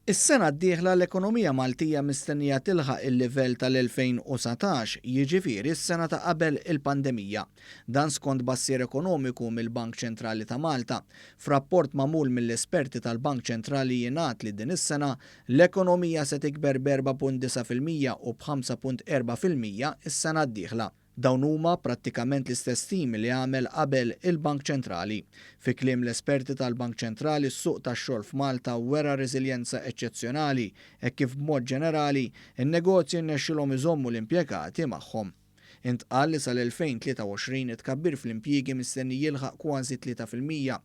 Is-sena d-dieħla l-ekonomija Maltija mistennija tilħaq il-livell tal-2019, jiġifieri s-sena ta' qabel il-pandemija. Dan skont bassir ekonomiku mill-Bank Ċentrali ta' Malta. F'rapport magħmul mill-esperti tal-Bank Ċentrali jingħad li din is-sena l-ekonomija se tikber b'4.9% u b'5.4% is-sena d-dieħla. Dawn huma prattikament l-istess stimi li għamel qabel il-Bank Ċentrali. Fi kliem l-esperti tal-Bank Ċentrali s-suq tax-xogħol f'Malta wera reżiljenza eċċezzjonali hekk kif b'mod ġenerali n-negozji rnexxilhom iżommu l-impjegati magħhom. Intqal li sal-2023 it-tkabbir fl-impjiegi mistenni jilħaq kważi 3%.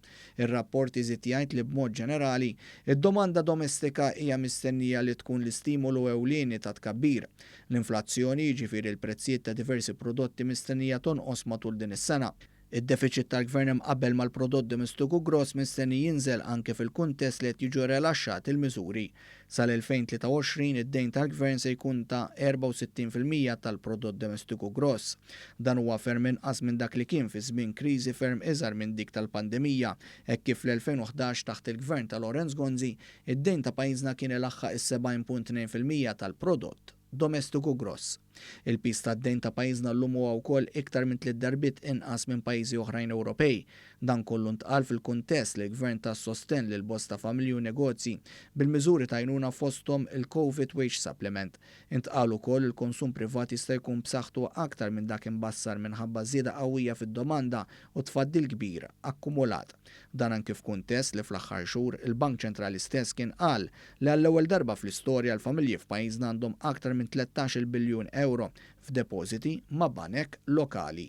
Ir-rapport iżid jgħid li b'mod ġenerali, id-domanda domestika hija mistennija li tkun l-istimolu ewlieni ta' tkabbir. L-inflazzjoni, jiġifieri l-prezzijiet ta' diversi prodotti mistennija tonqos matul din is-sena. Id-defiċit tal-Gvern imqabbel mal-prodott domestiku gross mistenni jinżel anke fil-kuntest li qed jiġu rilaxxati l-miżuri. Sal-2023 id-dejn tal-Gvern se jkun ta' 64% tal-prodott domestiku gross. Dan huwa ferm inqas minn dak li kien fi żmien kriżi ferm iżgħar minn dik tal-pandemija, hekk kif fl-2011 taħt il-Gvern ta' Lawrence Gonzi, id-dejn ta' pajjiżna kien ilaħħaq is-70.2% tal-prodott domestiku gross. Il-piż tad-dejn ta' pajjiżna llum huwa wkoll iktar minn tliet darbiet inqas minn pajjiżi oħrajn Ewropej. Dan kollu ntqal fil-kuntest li l-Gvern ta sostenn lil bosta familji u negozji bil-miżuri ta' għajnuna fosthom il-Covid Wage Supplement. Intqal ukoll li l-konsum privat jista' jkun b'saħħtu aktar minn dak imbassar minħabba żieda qawwija fid-domanda u tfaddil kbir akkumulat. Dan anki f'kuntest li fl-aħħar xhur il-Bank Ċentrali stess kien qal li għall-ewwel darba fl-istorja l-familji f'pajjiżna għandhom aktar minn 13-il biljun ewro f'depożiti ma' banek lokali.